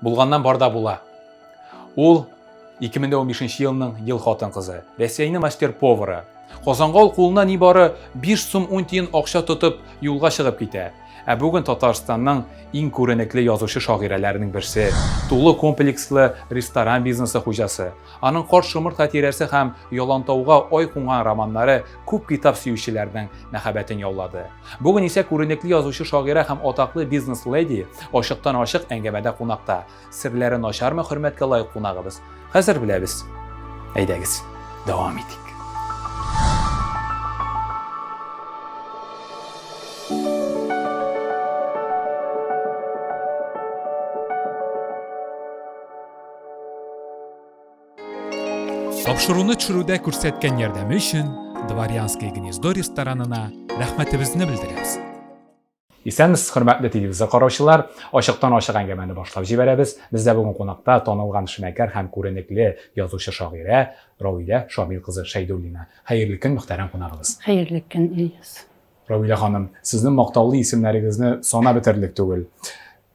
Булганнан бар да була. Ул 2015 елның ел хатын-кызы, Рәсәйнең мастер-повары. Казанга ул кулына нибары 5 сум 10 тиен акча тотып юлга чыгып китә. Ә бүген Татарстанның иң күренекле язучы-шагыйрәләренең берсе, тулы комплекслы ресторан бизнесы хуҗасы. Аның Карт шомырт хатирәсе һәм Ялантауга ай кунган романнары күп китап сөючеләрнең мәхәббәтен яулады. Бүген исә күренекле язучы-шагыйрә һәм атаклы бизнес-леди ачыктан-ачык әңгәмәдә кунакта. Серләре начармы хөрмәткә лаек кунагыбыз? Хәзер беләбез. Әйдәгез, дәвам итик. Тапшыруны төшерүдә күрсәткән ярдәме өчен Дворянское гнездо ресторанына рәхмәтебезне белдерәбез. Исәнмесез, хөрмәтле телевизор караучылар. Ачыктан-ачык әңгәмәне башлап җибәрәбез. Бездә бүген кунакта танылган эшмәкәр һәм күренекле язучы-шагыйрә Равилә Шамил кызы Шәйдуллина. Хәерле көн, мөхтәрәм кунагыбыз. Хәерле көн, Ильяс. Равилә ханым, сезнең мактаулы исемнәрегезне санап бетерерлек түгел.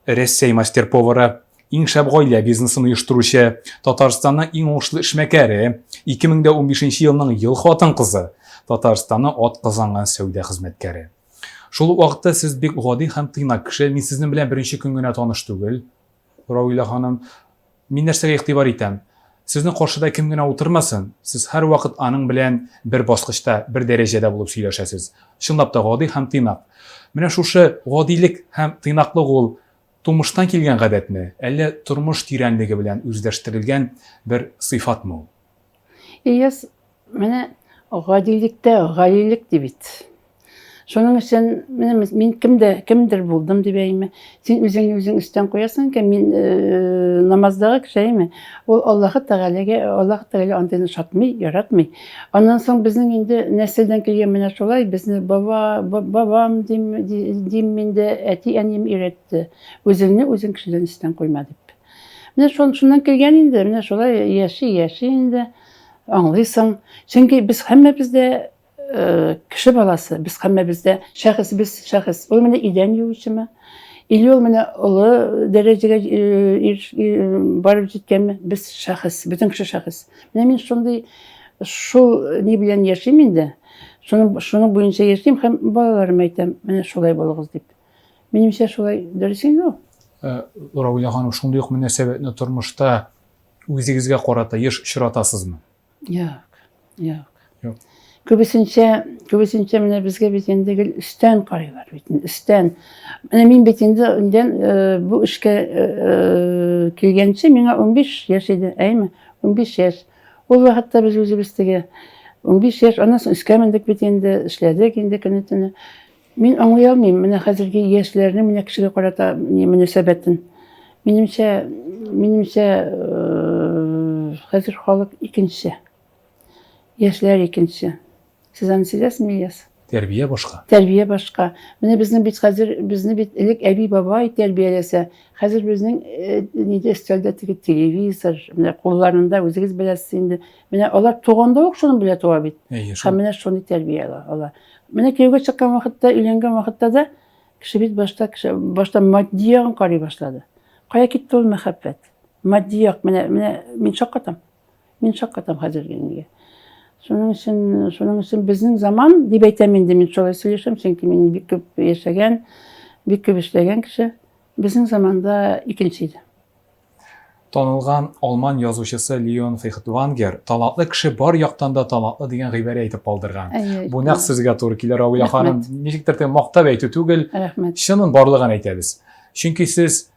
Рәсәй мастер-повары, иң шәп гаилә бизнесын оештыручы, Татарстанның иң уңышлы эшмәкәре, 2015 елның ел хатын-кызы, Татарстанның атказанган сәүдә хезмәткәре. Шул ук вакытта сез бик гади һәм тыйнак кеше. Мин сезнең белән беренче көн генә таныш түгел. Равилә ханым, мин нәрсәгә игътибар итәм? Сезнең каршыда кем генә утырмасын, сез һәрвакыт аның белән бер баскычта, бер дәрәҗәдә булып сөйләшәсез. Чынлап та гади һәм тыйнак. Менә шушы гадилек һәм тыйнаклык ул тумыштан килгән гадәтме, әллә тормыш тирәнлеге белән үзләштерелгән бер сыйфатмы ул? Ильяс, менә гадилектә галилек ди бит. Шуның өчен менә мин кемдә кемдер булдым дип әйме. Син үзеңне үзең өстән куясың икән, мин э, намаздагы кеше әйме. Ул Аллаһы Тәгаләгә, Аллаһы Тәгалә андыйны шатмый, яратмый. Аннан соң безнең инде нәселдән килгән менә шулай, безне баба, бабам дим, дим инде, әти-әнием өйрәтте. Үзеңне үзең кешедән өстән куйма дип. Менә шуннан килгән инде, менә шулай яши, яши инде, аңлыйсың. Чөнки без һәммәбез дә э, кеше баласы, без һәммәбез дә шәхес, без шәхес. Ул менә идән юучымы? Или ул менә олы дәрәҗәгә э, э, барып җиткәнме? Без шәхес, бөтен кеше шәхес. Менә мин шундый шул ни белән яшим инде. Шуның, шуның буенча яшим һәм балаларыма әйтәм, менә шулай булыгыз дип. Минемчә шулай дөрес инде ул. Э, Равилә ханым, шундый ук мөнәсәбәтне тормышта үзегезгә карата еш очратасызмы? Юк, юк. Юк. Күбесенчә, күбесенчә менә безгә бит инде гел өстән карыйлар бит, өстән. Менә мин бит инде үндән э, бу эшкә э, килгәнче миңа 15 яшь иде, әйме? 15 яшь. Ул вакытта без үзебез теге 15 яшь, аннан соң өскә мендек бит инде, эшләдек инде көне-төне. Мин аңлый алмыйм, менә хәзерге яшьләрнең менә кешегә карата мөнәсәбәтен. Минемчә, минемчә, э, хәзер халык икенче. Яшьләр икенче. Сез аны сизәсезме, Ильяс? Тәрбия башка. Тәрбия башка. Менә безнең бит хәзер, безне бит элек әби-бабай тәрбияләсә, хәзер безнең э, нидә өстәлдә теге телевизор, менә кулларында үзегез беләсез инде. Менә алар туганда ук шуның белән туа бит. Әйе, шул. Һәм менә шуны тәрбия ала. Менә кияүгә чыккан вакытта, өйләнгән вакытта да кеше бит башта кеше башта матди ягын карый башлады. Кая китте ул мәхәббәт? Матди як менә менә мин шаккатам. Мин шаккатам хәзерге нигә. Шуның өчен, шуның өчен безнең заман дип әйтәм инде мин шулай сөйләшәм, чөнки мин бик күп яшәгән, бик күп эшләгән кеше. Безнең заманда икенче иде. Танылган алман язучысы Леон Фейхтвангер талантлы кеше бар яктан да талантлы дигән гыйбарә әйтеп калдырган. Бу нәкъ сезгә туры килә, Равилә ханым. Ничектер теге мактап әйтү түгел, Рәхмәт. Чынын барлыгын әйтәбез. Чөнки сез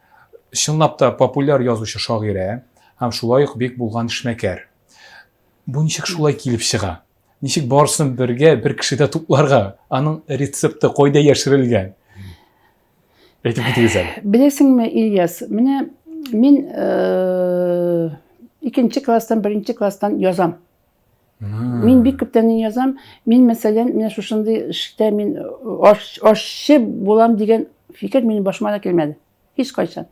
чынлап та популяр язучы шагыйрә һәм шулай ук бик булган эшмәкәр. Бу ничек шулай килеп чыга? Ничек барысын бергә бер кешедә тупларга? Аның рецепты кайда яшерелгән? Әйтеп китегез әле. Беләсеңме, Ильяс, менә мин э, икенче класстан, беренче класстан язам. Мин бик күптән язам. Мин, мәсәлән, менә шушындый эштә мин аш, ашчы булам дигән фикер минем башыма да килмәде. Һич кайчан.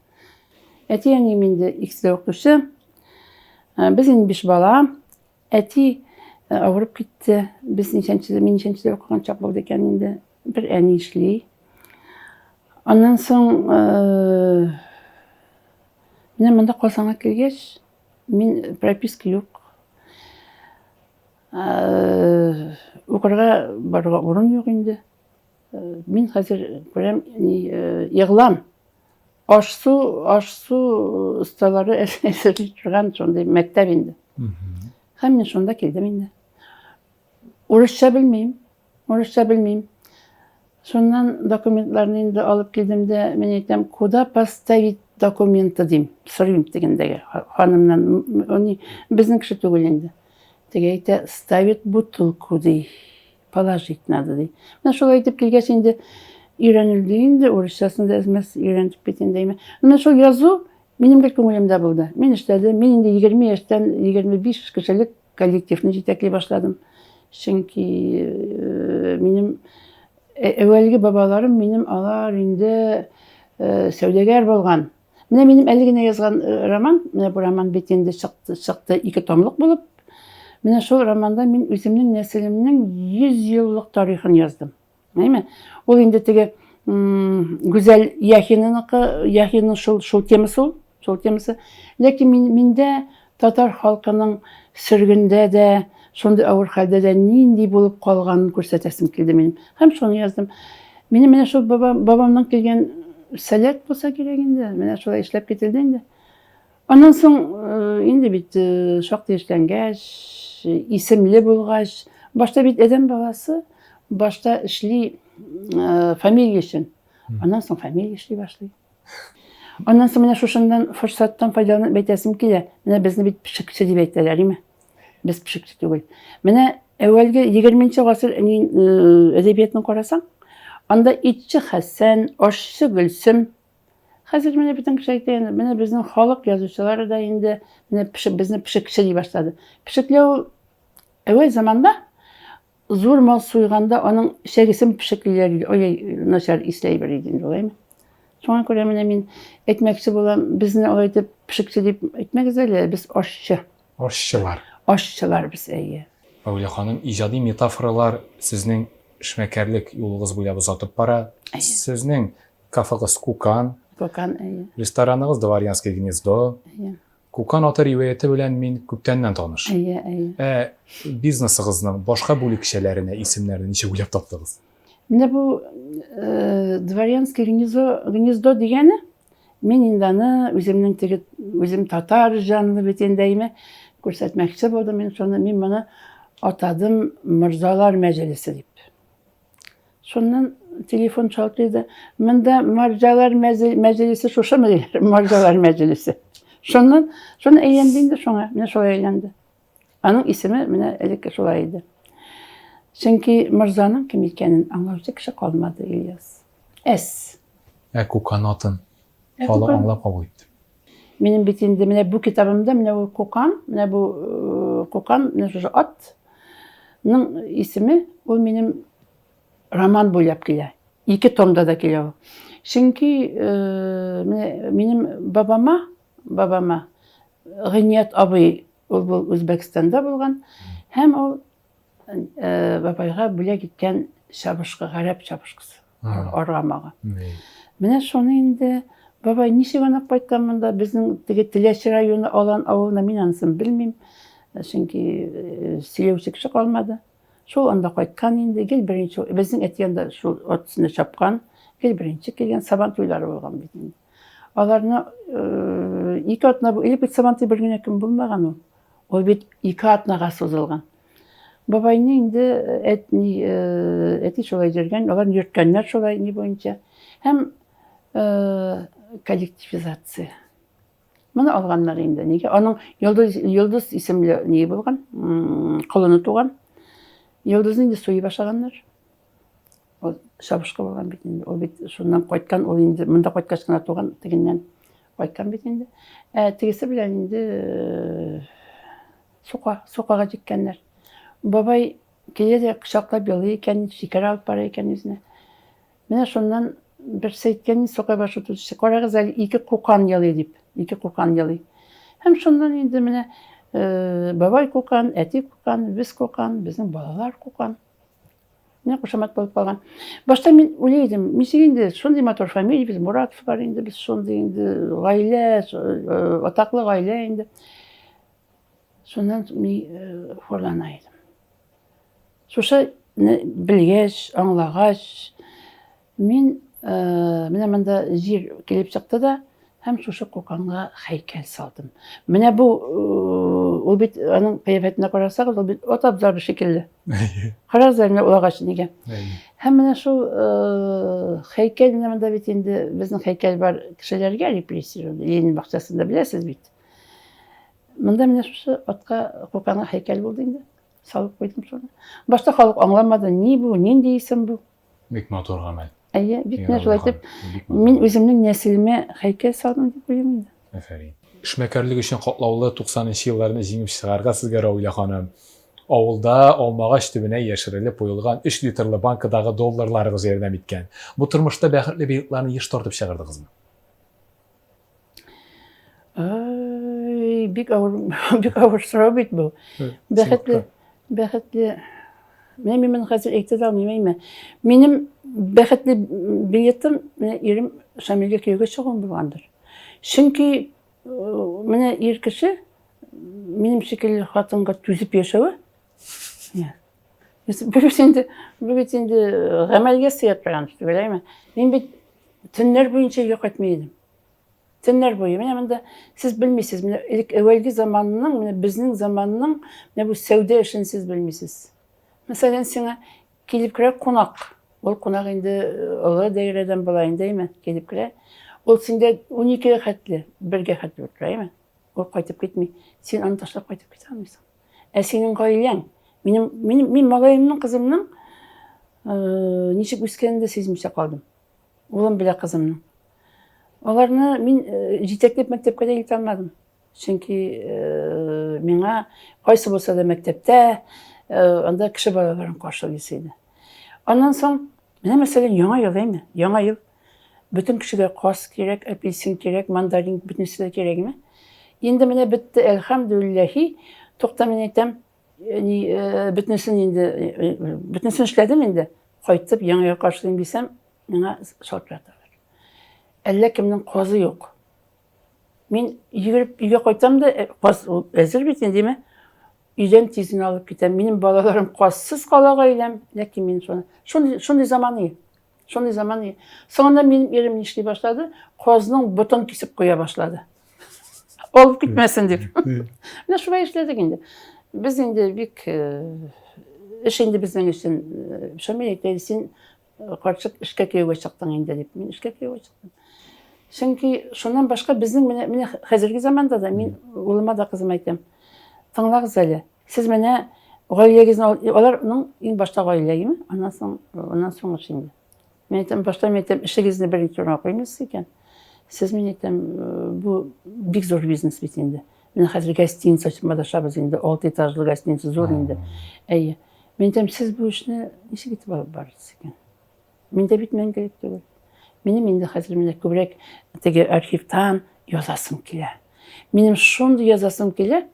Әти-әнием инде икесе дә укытучы. Э, без инде биш бала. Әти э, авырып китте. Без ничәнчедә, мин ничәнчедә укыган чак булды икән инде. Бер әни эшли. Аннан соң э, Менә монда Казанга килгәч, мин прописка юк. Э, укырга барырга урын юк инде. Э, мин хәзер күрәм, э, игълан. Аш-су, аш-су осталары әзерли торган шундый мәктәп инде. Һәм мин шунда килдем инде. Урысча белмим, урысча белмим. Шуннан документларны инде алып килдем дә, мин әйтәм, куда поставить документы дим, сорыйм дигәндәге ханымнан. Ни, безнең кеше түгел инде. Теге әйтә, ставит бутылку ди, положить надо ди. Менә шулай итеп килгәч инде өйрәнелде инде, урысчасын да әзмәс өйрәндек бит инде. Менә шул язу минем гел күңелемдә булды. Мин эшләдем, мин инде 20 яшьтән 25 кешелек Коллективны җитәкли башладым. Чөнки э, минем э, әүвәлге бабаларым минем алар инде э, сәүдәгәр булган. Менә минем әле генә язган роман, менә бу роман бит инде чыкты, чыкты ике томлык булып. Менә шул романда мин үземнең нәселемнең 100 еллык тарихын яздым. Әйме? Ул инде теге Гүзәл Яхинаныкы, Яхинның шул шул темасы ул, шул темасы. Ләкин мин миндә татар халкының сөргендә дә, шундый авыр хәлдә дә нинди булып калганын күрсәтәсем килде минем. Һәм шуны яздым. Минем менә шул бабам, бабамнан килгән сәләт булса кирәк инде. Менә шулай эшләп кителде инде. Аннан соң инде бит шактый эшләнгәч, исемле булгач, башта бит адәм баласы башта эшли фамилия өчен. Аннан соң фамилия эшли башлый. Аннан соң менә шушыннан форсаттан файдаланып әйтәсем килә. Менә безне бит пешекче дип әйтәләр, име? Без пешекче түгел. Менә әүвәлге 20 гасыр әдәбиятын карасаң, анда итче Хәсән, ашчы Гөлсем, Хәзер менә бөтен кеше әйтә инде, менә безнең халык язучылары да инде менә пешек, безне пешекче ди башлады. Пешекләү ул әүвәл заманда зур мал суйганда аның эчәгесен пешеклиләр иде. Ой, начар исләй бер иде инде, алаймы? Шуңа күрә менә мин әйтмәкче булам, безне алай итеп пешекче дип әйтмәгез әле, без ашчы. Ашчылар. Ашчылар без, әйе. Мәүлә ханым, иҗади метафоралар сезнең эшмәкәрлек юлыгыз буйлап озатып бара. Сезнең Кафегыз Кукан. Кукан, әйе. Рестораныгыз Дворянское гнездо. Әйе. Кукан аты риваяте белән мин күптәннән таныш. Әйе, әйе. Ә бизнесыгызның башка бүлекчәләренә исемнәрне ничек уйлап таптыгыз? Менә бу э, Дворянское гнездо, гнездо дигәне, мин инде аны үземнең теге үзем татар җанлы бит инде әйме күрсәтмәкче булдым мин шуны, мин моны атадым морзалар мәҗлесе дип. Шуннан телефон шалтырый да, монда марҗалар мәҗлесе шушымы диләр, марҗалар мәҗлесе. Шуннан, шуны әйләнде инде шуңа, менә шулай әйләнде. Аның исеме менә элекке шулай иде. Чөнки морзаның кем икәнен аңлаучы кеше калмады, Ильяс. Әс. Ә Кукан атын халык аңлап кабул итте. Минем бит инде менә бу китабымда менә бу Кукан, менә бу э, Кукан, менә шушы ат ның исеме ул минем роман буйлап килә. Ике томда да килә ул. Чөнки э, менә минем бабама, бабама Гыйният абый ул бу Үзбәкстанда булган һәм ул э, бабайга бүләк иткән чабышкы, гарәп чабышкысы. Аргамагы. Менә шуны инде бабай ничек аны кайткан монда безнең теге Теләче районы Алан авылына мин анысын белмим. Чөнки э, сөйләүче кеше калмады. Шул анда кайткан инде, гел беренче, безнең әти анда шул ат өстендә чапкан, гел беренче килгән, сабан туйлары булган бит инде. Аларны э, ике атна, элек бит сабан туй бер генә көн булмаган ул. Ул бит ике атнага сузылган. Бабайны инде әтни, әти шулай йөргән, алар йөрткәннәр шулай ни буенча. Һәм коллективизация. Моны алганнар инде. Нигә? Аның Йолдыз, Йолдыз исемле ни булган, колыны туган. Йолдызны инде суй башлаганнар. Ул чабышкы булган бит инде. Ул бит шуннан кайткан, ул инде монда кайткач кына туган, тегеннән кайткан бит инде. Ә тегесе белән инде э, сука, сукага җиткәннәр. Бабай килә дә кочаклап елый икән, шикәр алып бара икән үзенә. Менә шуннан берсе әйткән, сука башы тотучы, карагыз әле, ике кукан елый дип, ике кукан елый. Һәм шуннан инде менә э, бабай кукан, әти кукан, без кукан, безнең балалар кукан. Менә кушамат булып калган. Башта мин уйлый идем, ничек инде шундый матур фамилия, без Муратовлар инде, без шундый инде гаилә, э, атаклы гаилә инде. Шуннан мин э, хурлана идем. Шушы белгәч, аңлагач, мин э, менә монда җир килеп чыкты да, һәм шушы куканга һәйкәл салдым. Менә бу э, ул бит аның кыяфәтенә карасагыз, ул бит ат абзары шикелле. Карагыз әле менә ул агач нигә. Һәм менә шул э, һәйкәл менә монда бит инде безнең һәйкәл бар кешеләргә репрессия, Ленин бакчасында беләсез бит. Монда менә шушы атка куканга һәйкәл булды инде. Салып куйдым шуны. Башта халык аңламады, ни бу, нинди исем бу? Бик матур гамәл. Әйе, бик менә шулай итеп, мин үземнең нәселемә һәйкәл салдым дип уйлыйм инде. Афәрин. Эшмәкәрлек өчен катлаулы 90 нчы елларны җиңеп чыгарга сезгә, Равилә ханым. Авылда алмагач төбенә яшерелеп куелган 3 литрлы банкадагы долларларыгыз ярдәм иткән. Бу тормышта бәхетле билетларны еш тартып чыгардыгызмы? Ай, бик авыр, бик авыр сорау бит бу. Бәхетле, бәхетле. Менә мин моны хәзер әйтә дә алмыйм, әйме. Минем бәхетле билетым менә ирем Шамилгә кияүгә чыгуым булгандыр. Чөнки э, менә ир кеше минем шикелле хатынга түзеп яшәве. Бу бит инде, бу бит инде э, гамәлгә сыя торган эш түгел, әйме. Мин бит төннәр буенча өйгә кайтмый идем. Төннәр буе. Менә монда сез белмисез, менә элек әүвәлге заманның, менә безнең заманның, менә бу сәүдә эшен сез белмисез. Мәсәлән, сиңа килеп керә кунак. Ул кунак инде э, олы даирәдән була инде, әйме, килеп керә. Ул синдә 12 хәтле, бергә хәтле утыра, әйме. Ул кайтып китми. Син аны ташлап кайтып китә алмыйсың. Ә синең гаиләң, минем, минем, мин малаемның, кызымның э, ничек үскәнен дә сизмичә калдым. Улым белә кызымның. Аларны мин э, җитәкләп мәктәпкә дә илтә алмадым. Чөнки э, миңа кайсы булса да мәктәптә э, анда кеше балаларын каршылыйсы иде. Аннан соң, менә мәсәлән, яңа ел әйме? Яңа ел. Бөтен кешегә каз кирәк, апельсин кирәк, мандарин, бөтенесе дә кирәкме? Инде менә бетте, әлхәмдүлилләһи. Тукта мин әйтәм, ни, бөтенесен инде, бөтенесен эшләдем инде. Кайтып, яңа ел каршылыйм дисәм, миңа шалтыраталар. Әллә кемнең казы юк. Мин йөгереп өйгә кайтам да, каз ул әзер бит инде, димә. Өйдән тиз генә алып китәм. Минем балаларым казсыз кала гаиләм, ләкин мин шуны, шундый, шундый заман Шундый заман. Соңыннан минем ирем нишли башлады? Казның ботын кисеп куя башлады. Алып китмәсен дип. Менә шулай эшләдек инде. Без инде бик э, эш инде безнең өчен э, Шамил әйтә, син э, карчык эшкә кияүгә чыктың инде дип. Мин эшкә кияүгә чыктым. Чөнки шуннан башка безнең менә менә хәзерге заманда да мин улыма да кызыма әйтәм. Тыңлагыз әле. Сез менә гаиләгезне аларның иң башта гаилә, әйеме? Аннан соң, аннан соң эш инде. Мин әйтәм, башта мин әйтәм, эшегезне беренче урынга куймыйсыз икән. Сез мин әйтәм, бу бик зур бизнес бит инде. Менә хәзер гостиница ачып маташабыз инде, алты этажлы гостиница зур инде. Әйе. Мин әйтәм, сез бу эшне ничек итеп алып барырсыз икән? Миндә бит мәңгелек түгел. Минем инде хәзер менә күбрәк теге архивтан язасым килә. Минем шундый язасым килә.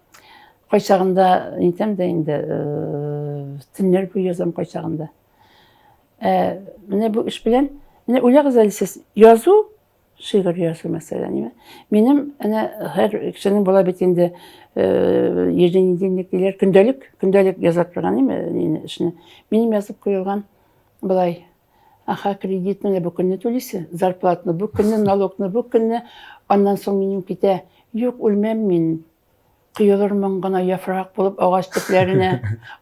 Кайчагында әйтәм дә инде, э, төннәр буе язам кайчагында. Ә менә бу эш белән, менә уйлагыз әле сез, язу, шигырь язу мәсәлән, ниме? Минем әнә һәр кешенең була бит инде э, еженедельник диләр, көндәлек, көндәлек яза торган ниме, эшне. Минем язып куелган Болай, аха, кредитны да бу көнне түлисе, зарплатны бу көнне, налогны бу көнне, аннан соң минем китә. Юк, үлмәм мин. Коелырмын гына яфрак булып агач төпләренә.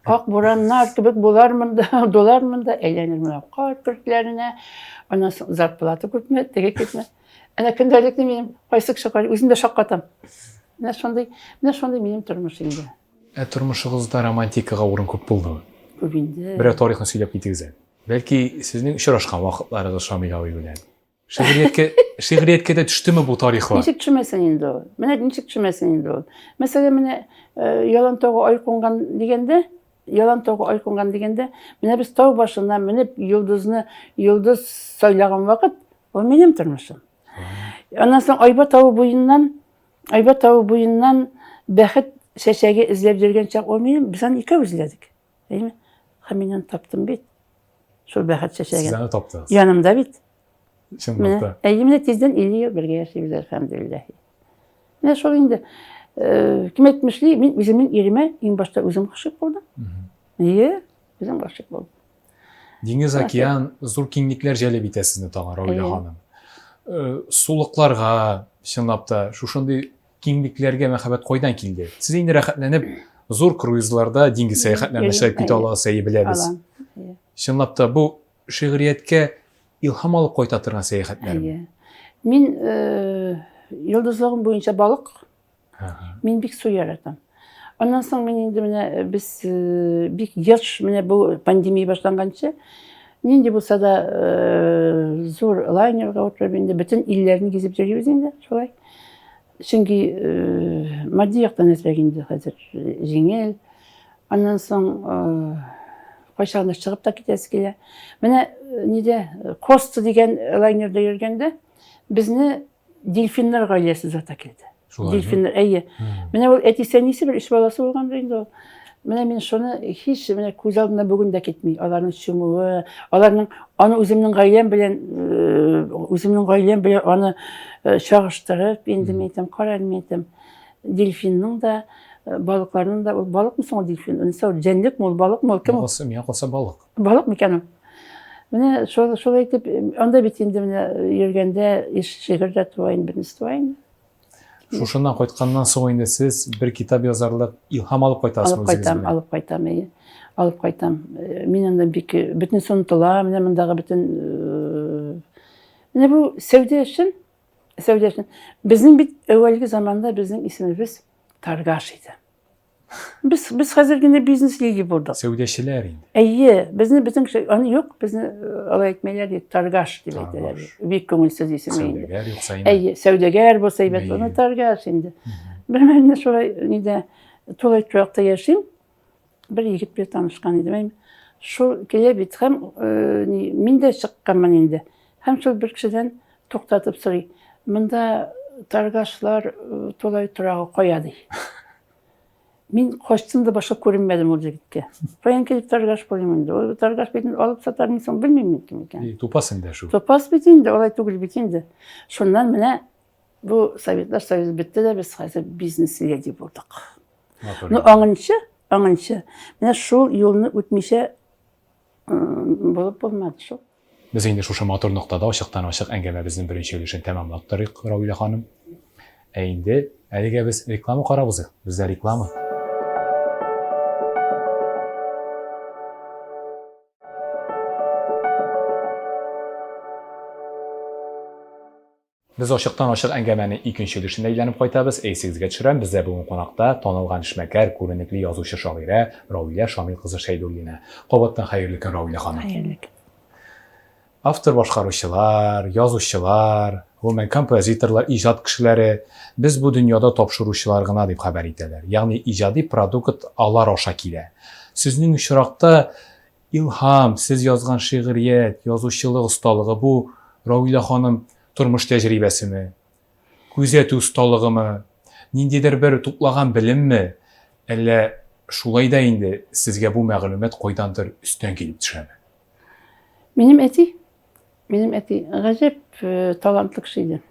Ак бураннар кебек булармын да, дулармын да, әйләнермен кар көртләренә. Аннан соң зарплата күпме, теге күпме. Әнә көндәлекне минем кайсы кеше карый, үзем дә шаккатам. Менә шундый, менә шундый минем тормыш инде. Ә тормышыгызда романтикага урын күп булдымы? Күп инде. Берәр тарихны сөйләп китегез әле. Бәлки, сезнең очрашкан вакытларыгыз Шамил абый белән. Шигърияткә, шигърияткә дә төштеме бу тарихлар? Ничек төшмәсен инде ул? Менә ничек төшмәсен инде ул? Мәсәлән, менә э, ялан тауга ай кунган дигәндә, ялан тауга ай кунган дигәндә, менә без тау башына менеп йолдызны, йолдыз сайлаган вакыт, ул минем тормышым. Аннан соң Айба тавы буеннан Айба тавы буеннан бәхет чәчәге эзләп йөргән чак ул минем, без аны икәү эзләдек. Әйме? Һәм мин аны таптым бит. Шул бәхет чәчәген. Сез аны таптыгыз. Янымда бит. Чынлап та. Әйе, менә тиздән 50 ел бергә яшибез, әлхәмдүлилләһ. Менә шул инде. Э, кем әйтмешли, мин үземнең иремә иң башта үзем гашыйк булдым. Әйе, үзем гашыйк булдым. Диңгез, океан, зур киңлекләр җәлеп итә сезне тагын, Равилә ханым. Э, сулыкларга, чынлап та, шушындый киңлекләргә мәхәббәт кайдан килде? Сез инде рәхәтләнеп зур круизларда диңгез сәяхәтләренә чыгып китә аласыз, әйе, беләбез. Чынлап та, бу шигърияткә илһам алып кайта торган сәяхәтләрме? Мин э, йолдызлыгым буенча балык. Мин бик су яратам. Аннан соң мин инде менә э, без э, бик еш менә бу пандемия башланганчы нинди булса да э, зур лайнерга утырып инде бөтен илләрне гизеп йөрибез инде шулай. Чөнки матди яктан әзрәк инде хәзер җиңел. Аннан соң кайчагында чыгып та китәсе килә. Менә нидә Коста дигән лайнерда йөргәндә безне Дельфиннар гаиләсе зата килде. Шулай. Дельфиннар, әйе. Менә ул әтисе әнисе бер өч баласы булгандыр инде ул. Менә мин шуны һич менә күз алдымнан бүген дә китми. Аларның чумуы, аларның аны үземнең гаиләм белән э, үземнең гаиләм белән аны э, чагыштырып, инде мин әйтәм, кара әле мин әйтәм, дельфинның да, э, балыкларның да, ул балыкмы соң ул дельфин? Нәрсә ул, җәнлекме ул, балыкмы ул, кем ул? Миңа калса балык. Балык микән ул? Менә шул, шулай итеп, анда бит инде менә йөргәндә еш шигырь дә туа инде, бернәрсә туа инде. Шушыннан кайтканнан соң инде сез бер китап язарлык илһам алып кайтасызмы Алып кайтам, алып кайтам, әйе. Алып кайтам. Э, мин анда бик э, бөтенесе онытыла, менә мондагы бөтен э, менә бу сәүдә өчен, сәүдә өчен. Безнең бит әүвәлге заманда безнең исемебез Торгаш иде. Без без хәзер генә бизнес леди булдык. Сәүдәчеләр инде. Әйе, безне безнең кеше, аны юк, безне э, алай әйтмәйләр ди, торгаш дип әйтәләр. Бик күңелсез исем инде. Сәүдәгәр юкса инде. Әйе, сәүдәгәр булса әйбәт, аны торгаш инде. Бер мәлне шулай нидә тулай торакта яшим. Бер егет белән танышкан идем. Шул килә бит һәм э, мин дә чыкканмын инде. Һәм шул бер кешедән туктатып сорый. Монда торгашлар э, тулай торагы кая ди. Мин качтым да башка күренмәдем ул егеткә. Каян килеп торгаш булыйм инде? Ул торгаш бит алып сатар микән, белмим мин кем икән. Тупас инде шул. Тупас бит инде, алай түгел бит инде. Шуннан менә бу Советлар Союзы бетте дә без хәзер бизнес леди булдык. Ну, аңынчы, аңынчы. Менә шул юлны үтмичә булып булмады шул. Без инде шушы матур ноктада ачыктан-ачык әңгәмәбезнең беренче өлешен тәмамлап торыйк, Равилә ханым. Ә инде әлегә без реклама карап узыйк. Бездә реклама. Без ачыктан-ачык әңгәмәнең икенче өлешенә әйләнеп кайтабыз. Исегезгә төшерәм, бездә бүген кунакта танылган эшмәкәр, күренекле язучы-шагыйрә Равилә Шамил кызы Шәйдуллина. Кабаттан хәерле көн, Равилә ханым. Хәерле көн. Автор-башкаручылар, язучылар, гомумән, композиторлар, иҗат кешеләре без бу дөньяда тапшыручылар гына дип хәбәр итәләр. Ягъни иҗади продукт алар аша килә. Сезнең очракта Илһам, сез язган шигърият, язучылык осталыгы бу, Равилә ханым, тормыш тәҗрибәсеме? Күзәтү осталыгымы? Ниндидер бер туплаган белемме? Әллә шулай да инде сезгә бу мәгълүмат кайдандыр өстән килеп төшәме? Минем әти Минем әти гаҗәп э, талантлы кеше иде.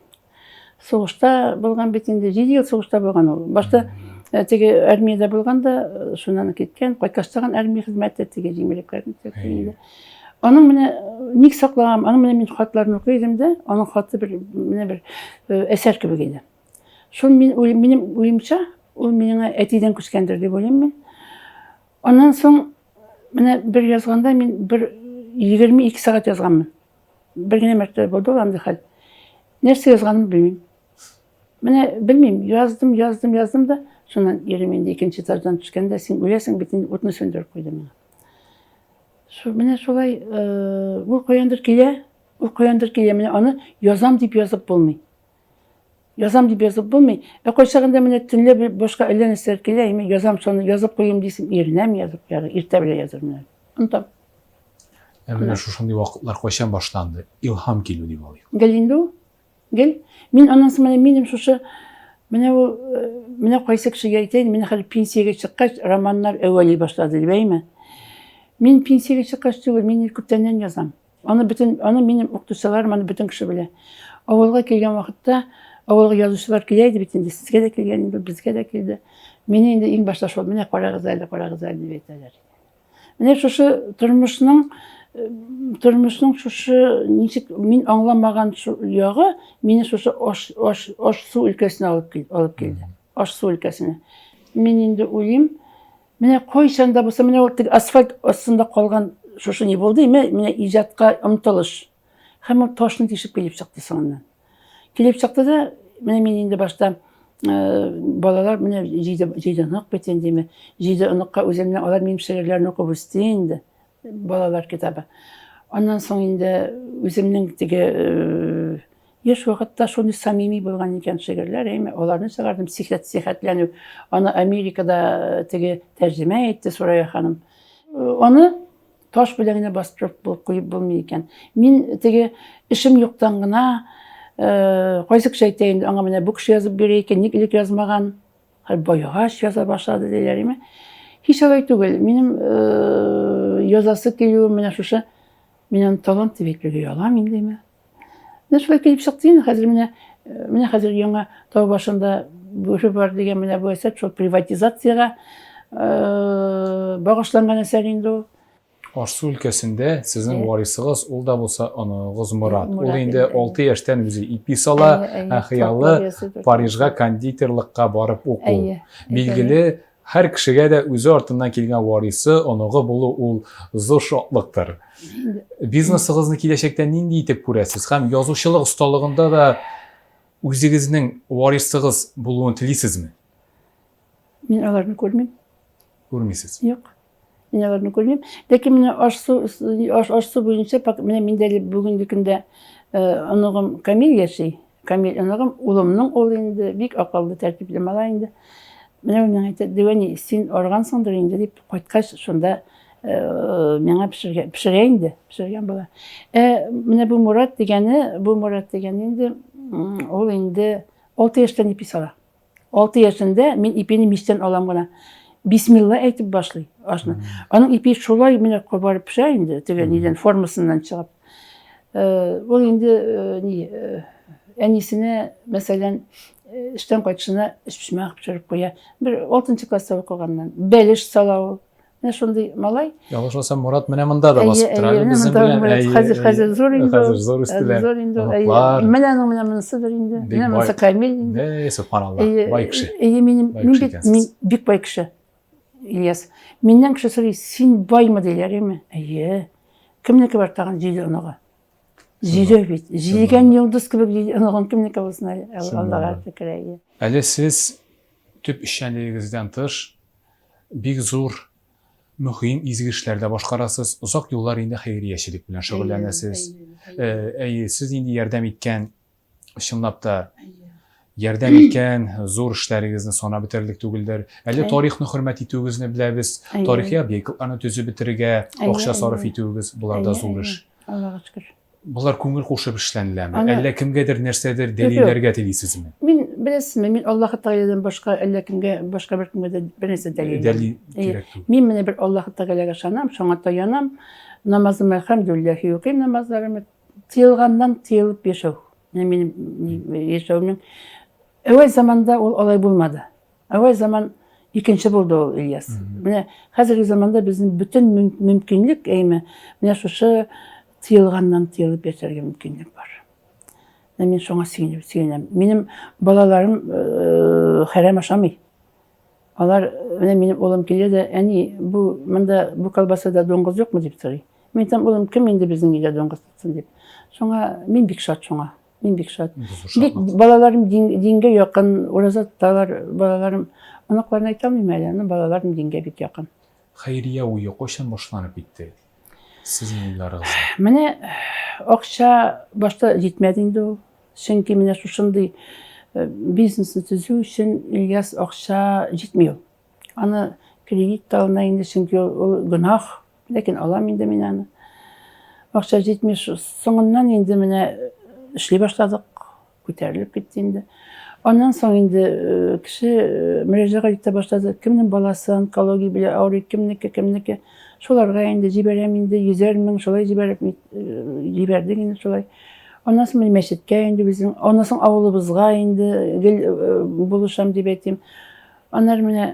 Сугышта булган бит инде, 7 ел сугышта булган ул. Башта э, теге армиядә булган да, э, шуннан киткән, кайткач тагын армия хезмәте теге җиңелекләрне инде. Аның менә ник саклаган, аның менә мин хатларын укый идем дә, аның хаты бер менә бер әсәр кебек иде. Шул мин минем уемча, ул миңа әтидән күчкәндер дип уйлыйм мин. Аннан соң менә бер язганда мин бер 22 сәгать язганмын. Бер генә мәртәбә булды ул андый хәл. Нәрсә язганымны белмим. Менә белмим, яздым, яздым, яздым да, шуннан ирем инде икенче этаждан төшкәндә, син үләсең бит инде, утны сүндереп куйды миңа. Шу, менә шулай, э, ул каяндыр килә, ул каяндыр килә, менә аны язам дип язып булмый. Язам дип язып булмый. Ә кайчагында менә төнлә бер башка әллә нәрсәләр килә, мин язам шуны, язып куйыйм дисем, иренәм язып куярга, иртә белән язырмын әле. Онытам. Ә менә шушындый вакытлар кайчан башланды? Илһам килү дип алыйк. Гел инде ул. Гел. Мин аннан соң менә минем шушы менә ул э, менә кайсы кешегә әйтәйин, менә хәзер пенсиягә чыккач романнар әвәли башлады дип, әйме? Мин пенсиягә чыккач түгел, мин күптәннән язам. Аны бөтен, аны минем укытучыларым, аны бөтен кеше белә. Авылга килгән вакытта, авылга язучылар килә иде бит инде, сезгә дә килгән инде, безгә дә килде. Мине инде иң башта шул, менә карагыз әле, карагыз әле дип әйтәләр. Менә шушы тормышның тормышның шушы ничек мин аңламаган ягы мине шушы аш аш аш су өлкәсенә алып килде, алып килде. Аш су өлкәсенә. Мин инде уйлыйм, менә кайчан да булса менә ул теге асфальт астында калган шушы ни булды, менә иҗатка омтылыш. Һәм ул ташны тишеп килеп чыкты соңыннан. Килеп чыкты да, менә мин инде башта э, балалар менә җиде җиде онык бит инде, җиде оныкка үземне алар минем шигырьләрне укып үсте инде. Балалар китабы. Аннан соң инде үземнең теге э, яшь вакытта шундый самими булган икән шигырьләр, әйме, аларны чыгардым, сихәт, сихәтләнү. Аны Америкада э, теге тәрҗемә итте Сурая ханым. Аны Таш белән генә бастырып булып куеп булмый икән. Мин теге эшем юктан гына, э, кайсы кеше әйтә инде, аңа менә бу кеше язып бирә икән, ник элек язмаган? Хәл баегач яза башлады диләр име? Һич алай түгел. Минем э, язасы килүем менә шушы, мин аны талант дип әйтергә оялам инде име. Менә шулай килеп чыкты инде хәзер менә э, менә хәзер яңа тау башында бүре бар дигән менә бу әсәр шул приватизациягә э, багышланган әсәр инде ул. Аш-су өлкәсендә сезнең варисыгыз ул да булса оныгыгыз Морат. Ул инде 6 яшьтән үзе ипи сала, ә хыялы Парижга кондитерлыкка барып уку. Билгеле, Һәр кешегә дә үзе артыннан килгән варисы, оныгы булу ул зур шатлыктыр. Бизнесыгызны киләчәктә нинди итеп күрәсез һәм язучылык осталыгында да үзегезнең варисыгыз булуын телисезме? Мин аларны күрмим. Күрмисез? Юк. Мин аларны күрмим. Ләкин менә аш-су аш, аш-су буенча менә миндә әле бүгенге көндә э, оныгым Камил яши. Камил оныгым, улымның улы инде, бик акыллы, тәртипле малай инде. Менә ул миңа әйтә, Дәүәни, син аргансыңдыр инде дип, кайткач шунда э, миңа пешергән, пешерә инде, пешергән була. Ә менә бу Мурат дигәне, бу Мурат дигәне инде, ул инде 6 яшьтән ипи сала. 6 яшендә мин ипине мичтән алам гына. Бисмилла әйтеп башлый ашны. Аның ипи шулай менә кабарып пешә инде, теге нидән формасыннан чыгып. Э, ул инде э, ни э, әнисенә, мәсәлән, эштән кайтышына өчпочмак пешереп куя. Бер 6 класста укыганнан. Бәлеш сала ул. Менә шундый малай. Ялгышмасам, Мурат менә монда да басып тора әле безнең белән. Хәзер хәзер зур инде. Хәзер зур үстеләр. Зур инде. Менә аның менә монысыдыр инде. Менә монысы Камил инде. Әй, субханалла. Бай кеше. Әйе, минем мин бит мин бик бай кеше. Ильяс. Миннән кеше сорый, син баймы диләр, әйме? Әйе. Кемнеке бар тагын җиде оныгы? Җиде бит. Җидегән йолдыз кебек җиде оныгың кемнеке булсын әле? Аллага шөкер, әйе. Әле сез төп эшчәнлегегездән тыш бик зур, мөһим, изге эшләр дә башкарасыз. Озак еллар инде хәйриячелек белән шөгыльләнәсез. Әйе, сез инде ярдәм иткән, чынлап та ярдәм иткән зур эшләрегезне санап бетерерлек түгелдер. Әле тарихны хөрмәт итүегезне беләбез. Тарихи объектларны төзеп бетерергә акча сарыф итүегез, болар да зур эш. Аллага шөкер. Болар күңел кушып эшләнеләме? Аны... Әллә кемгәдер нәрсәдер дәлилләргә телисезме? Мин беләсезме, мин Аллаһы Тәгаләдән башка әллә кемгә, башка бер кемгә дә бер нәрсә дәлил. Дәлил кирәк түгел. Мин менә бер Аллаһы Тәгаләгә ышанам, шуңа таянам. Намазымны әлхәмдүлилләһи укыйм намазларымны. Тыелганнан тыелып яшәү. Менә минем яшәүнең әүвәл заманда ул алай булмады. Әүвәл заман икенче булды ул, Ильяс. Менә хәзерге заманда безнең бөтен мөмкинлек, әйме, менә шушы тыелганнан тыелып яшәргә мөмкинлек бар. Менә мин шуңа сөенеп сөенәм. Минем балаларым э, хәрәм ашамый. Алар, менә минем улым килә дә, әни, бу монда бу колбасада дуңгыз юкмы дип сорый. Мин әйтәм, улым, кем инде безнең өйдә дуңгыз тотсын дип. Шуңа мин бик шат шуңа. Мин бик шат. Бик балаларым дин, дингә якын, ураза тоталар, балаларым. Оныкларны әйтә алмыйм әле, но балаларым дингә бик якын. Хәйрия уе кайчан башланып китте сезнең уйларыгызда? Менә акча башта җитмәде инде ул. Чөнки менә шушындый э, бизнесны төзү өчен Ильяс акча җитми ул. Аны кредит та алына инде, чөнки ул гөнаһ. Ләкин алам инде мин аны. Акча җитми. Соңыннан инде менә эшли башладык. Күтәрелеп китте инде. Аннан соң инде э, кеше э, мөрәҗәгать итә башлады. Кемнең баласы онкология белән авырый, кемнеке, кемнеке. Шуларга инде җибәрәм инде, йөзәр мең шулай җибәреп җибәрдек инде шулай. Аннан соң мин мәчеткә инде безнең, аннан соң авылыбызга инде гел булышам дип әйтим. Аннары менә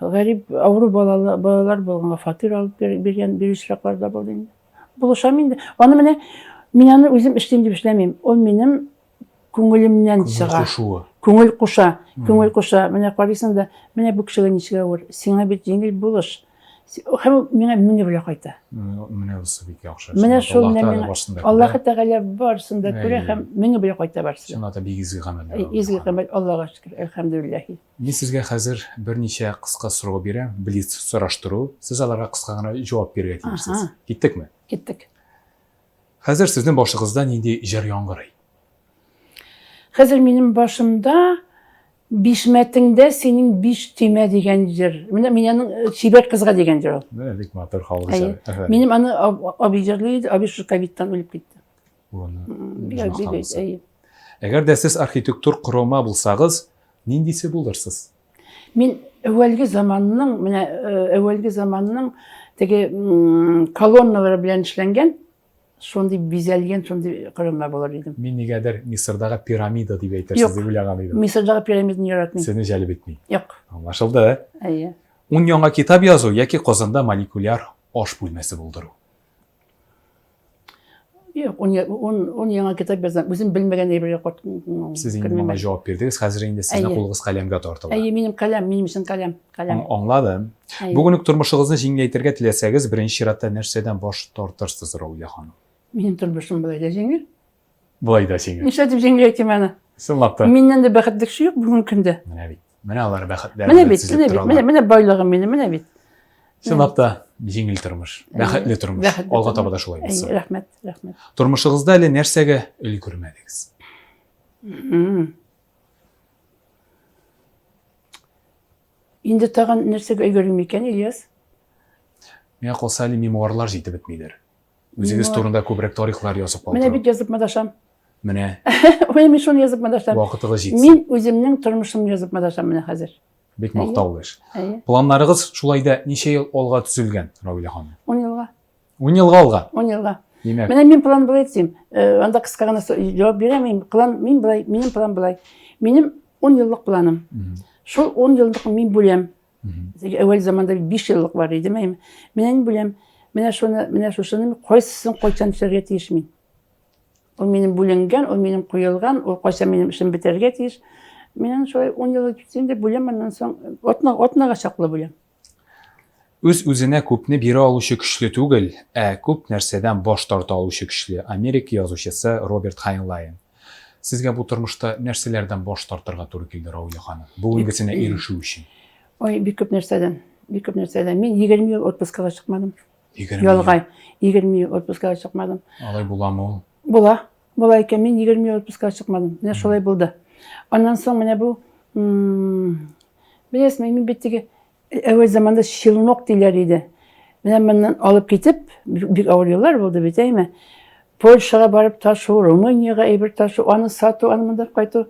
гарип авыру балалы балалар булганга фатир алып биргән бирү очраклар да булды инде. Булышам инде. Аны менә мин аны үзем эшлим дип эшләмим. Ул минем күңелемнән чыга. Кушуы. Күңел куша, күңел куша. Менә карыйсың да, менә бу кешегә ничек авыр. Сиңа бит җиңел булыш. Һәм миңа меңе белән кайта. Менә бусы бик яхшы. Менә шул менә Аллаһ Тәгалә барысын да күрә һәм меңе белән кайта барысы. Чынлап та бик изге гамәл. Изге гамәл, Аллаһка шөкер, әлхәмдүлилләһ. Мин сезгә хәзер берничә кыска сорау бирәм, блиц сораштыру. Сез аларга кыска гына җавап бирергә тиешсез. Киттекме? Киттек. Хәзер сезнең башыгызда нинди җыр яңгырый? Хәзер минем башымда Бишмәтеңдә синең биш төймә дигән җыр. Менә мин аның э, Чибәр кызга дигән җыр ул. Менә бик матур халык җыры. Минем аны абый җырлый иде, абый шул ковидтан үлеп китте. Урыны. Әгәр дә сез архитектур корылма булсагыз, ниндисе булырсыз? Мин әүвәлге заманның, менә э, әүвәлге заманның теге колонналары белән эшләнгән, шундый бизәлгән, шундый корылма булыр идем. Мин нигәдер Мисырдагы пирамида дип әйтерсез дип уйлаган идем. Мисырдагы пирамиданы яратмыйм. Сине җәлеп итми. Юк. Аңлашылды. Әйе. Ун яңа китап язу яки Казанда молекуляр аш бүлмәсе булдыру. Юк, ун, ун, ун яңа китап язам. Үзем белмәгән әйбергә кат. Сез инде моңа җавап бирдегез. Хәзер инде сезнең кулыгыз каләмгә тартыла. Әйе, минем каләм, минем өчен каләм, каләм. Аңладым. Бүген үк тормышыгызны җиңеләйтергә теләсәгез, беренче чиратта нәрсәдән баш тартырсыз, Раулия ханым? Минем тормышым болай да җиңел. Болай да җиңел. Нишләтеп җиңеләйтим аны? Чынлап та. Миннән дә бәхетле кеше юк бүгенге көндә. Менә бит. Менә алар бәхетләр. Менә бит, менә бит, менә, менә байлыгым минем, менә бит. Чынлап та җиңел тормыш, бәхетле тормыш. Алга таба да шулай булсын. Рәхмәт, рәхмәт. Тормышыгызда әле нәрсәгә өлгермәдегез? Инде тагын нәрсәгә өлгерим икән, Ильяс? Миңа калса әле мемуарлар җитеп бетмидер. Үзегез турында күбрәк тарихлар язып калдыру. Менә бит язып маташам. Менә. Менә мин шуны язып маташам. Вакытыгыз җитсен. Мин үземнең тормышымны язып маташам менә хәзер. Бик мактаулы эш. Планнарыгыз шулай да ничә ел алга төзелгән, Равилә ханым? 10 елга. 10 елга алга? 10 елга. Димәк. Менә мин план болай төзим. Э, анда кыска гына җавап бирәм. Мин план, мин болай, минем план болай. Минем 10 еллык планым. Шул 10 еллык мин бүләм. Әүвәл заманда 5 еллык бар иде, мәйме. Менә мин бүләм. Менә шуны, менә шушыны кайсысын кайчан эшләргә тиеш мин? Ул минем бүленгән, ул минем куелган, ул кайчан минем эшем бетәргә тиеш. Мин аны шулай 10 ел инде бүләм, аннан соң атна, атнага чаклы бүләм. Үз-үзенә күпне бирә алучы көчле түгел, ә күп нәрсәдән баш тарта алучы көчле, Америка язучысы Роберт Хайнлайн. Сезгә бу тормышта нәрсәләрдән баш тартырга туры килде, Раулия ханым, бүгенгесенә ирешү өчен? Ой, бик күп нәрсәдән, бик күп нәрсәдән. Мин 20 ел отпускага чыкмадым. 20 ел? Ялга 20 ел отпускага чыкмадым. Алай буламы ул? Була. Була икән, мин 20 ел отпускага чыкмадым. Менә шулай булды. Аннан соң менә бу, беләсезме, мин бит теге әүвәл заманда челнок диләр иде. Менә моннан алып китеп, бик авыр еллар булды бит, әйме? Польшага барып ташу, Румыниягә әйбер ташу, аны сату, аны монда кайту.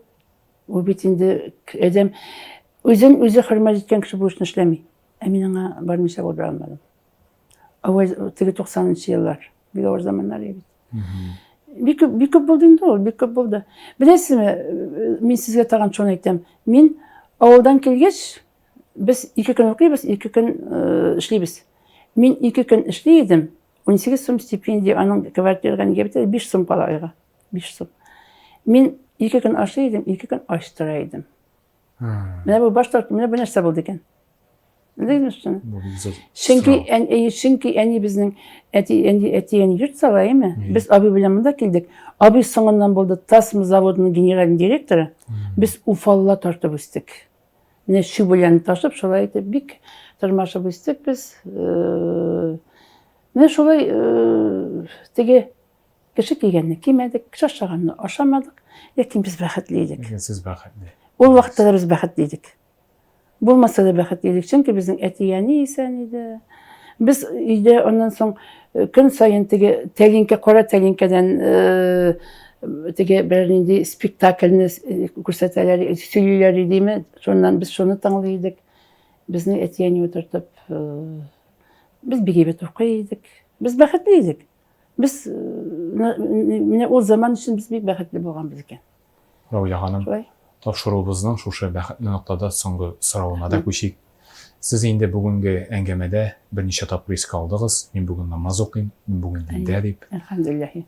Ул бит инде адәм үзен үзе хөрмәт иткән кеше бу эшне эшләми. Ә мин аңа бармыйча булдыра алмадым. Әүвәл теге 90 нчы еллар, бик авыр заманнар иде бит. Бик күп, бик күп булды инде ул, бик күп булды. Беләсезме, мин сезгә тагын шуны әйтәм. Мин авылдан килгәч, без ике көн укыйбыз, ике көн э, эшлибез. Мин ике көн эшли идем, 18 сум стипендия, аның квартирага нигә бетә, 5 сум кала айга. 5 сум. Мин ике көн ашый идем, ике көн ач тора идем. Менә бу баш тарту, менә бу нәрсә булды икән? Белдегезме шуны? Чөнки әни, чөнки әни безнең әти, әни, әти, әни йорт сала, әйме? Без абый белән монда килдек. Абый соңыннан булды Тасма заводының генеральный директоры. Без Уфалла тартып үстек. Менә чү белән ташып, шулай итеп бик тырмашып үстек без. Э, менә шулай э, теге кеше кигәнне кимәдек, кеше ашаганны ашамадык, ләкин без бәхетле идек. Ләкин сез бәхетле. Ул вакытта да без бәхетле идек. Булмаса да бәхетле идек, чөнки безнең әти-әни исән иде. Без өйдә аннан соң э, көн саен теге тәлинкә, кара тәлинкәдән э, теге берәр нинди спектакльне э, күрсәтәләр, сөйлиләр идеме, шуннан без шуны тыңлый идек. Безне әти-әни утыртып, Без бик әйбәт укый идек. Без бәхетле идек. Без э, менә ул заман өчен без бик бәхетле булганбыз икән. Раулия ханым, тапшыруыбызның шушы бәхетле ноктада соңгы соравына да күчик. Сез инде бүгенге әңгәмәдә берничә тапкыр искә алдыгыз, мин бүген намаз укыйм, мин бүген диндә дип. Әлхәмдүлилләһ.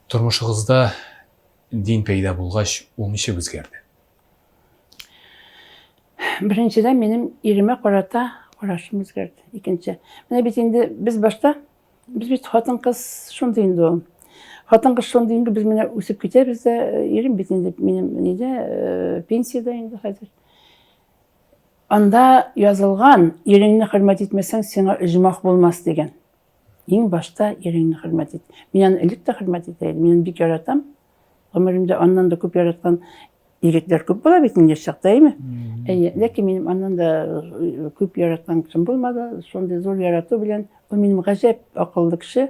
Тормышыгызда дин пәйда булгач, ул ничек үзгәрде? Беренчедән, минем иремә карата карашым үзгәрде. Икенче, менә бит инде без башта, без бит хатын-кыз шундый инде ул. Хатын-кыз шундый инде, без менә үсеп китәбез дә, ирем бит инде минем нидә, э, пенсиядә инде хәзер. Анда язылган, иреңне хөрмәт итмәсәң, сиңа оҗмах булмас дигән. Иң башта иреңне хөрмәт ит. Мин аны элек тә хөрмәт итә идем, мин аны бик яратам. Гомеремдә аннан да күп яраткан егетләр күп була бит инде яшь чакта, әйеме? Әйе, ләкин минем аннан да э, күп яраткан кешем булмады. Шундый зур ярату белән, ул минем гаҗәп акыллы кеше.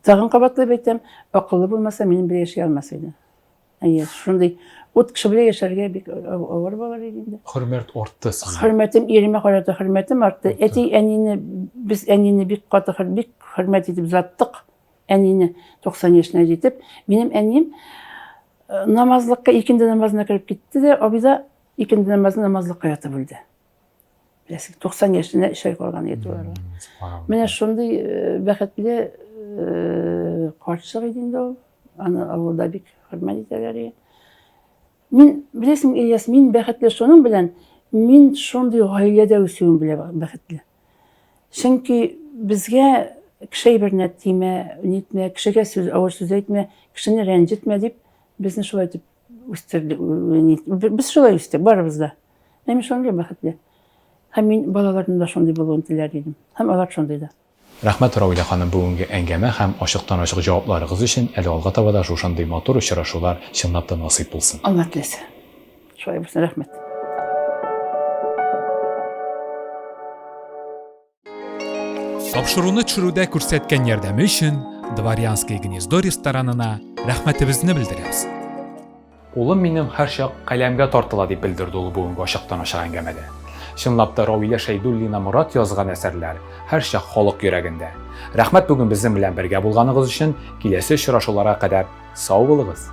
Тагын кабатлап әйтәм, акыллы булмаса, минем белән яши алмас иде. Әйе, шундый ут кеше белән яшәргә бик авыр булыр иде инде. Хөрмәт артты сезнең. Хөрмәтем иремә карата хөрмәтем артты. Әти әнине без әнине бик каты бик хөрмәт итеп заттык. Әнине 90 яшенә җитеп, минем әнием э, намазлыкка икенде намазына кереп китте дә, абыйда икенде намазын намазлыкка ятып үлде. Беләсең, 90 яшенә өч ай калган иде аларга. Менә шундый э, бәхетле э, карчык иде инде ул. Аны авылда бик хөрмәт итәләр иде. Мин, беләсең, Ильяс, мин бәхетле шуның белән, мин шундый гаиләдә үсүем белән бәхетле. Чөнки безгә кеше әйберенә тимә, нитмә, кешегә сүз, авыр сүз әйтмә, кешене рәнҗетмә дип, безне шулай итеп үстерде. Без шулай үстек, барыбыз да. Ә мин шуның белән бәхетле. Һәм мин балаларымның да шундый булуын теләр идем. Һәм алар шундый да. Рәхмәт, Равилә ханым, бүгенге әңгәмә һәм ачыктан-ачык җавапларыгыз өчен. Әле алга таба да шушындый матур очрашулар чынлап та насыйп булсын. Алла теләсә. Шулай булсын, рәхмәт. Тапшыруны төшерүдә күрсәткән ярдәме өчен Дворянское гнездо ресторанына рәхмәтебезне белдерәбез. Улым минем һәрчак каләмгә тартыла, дип белдерде ул бүгенге ачыктан-ачык әңгәмәдә. Чынлап та, Равилә Шәйдуллина Морат язган әсәрләр һәрчак халык йөрәгендә. Рәхмәт бүген безнең белән бергә булганыгыз өчен, киләсе очрашуларга кадәр сау булыгыз!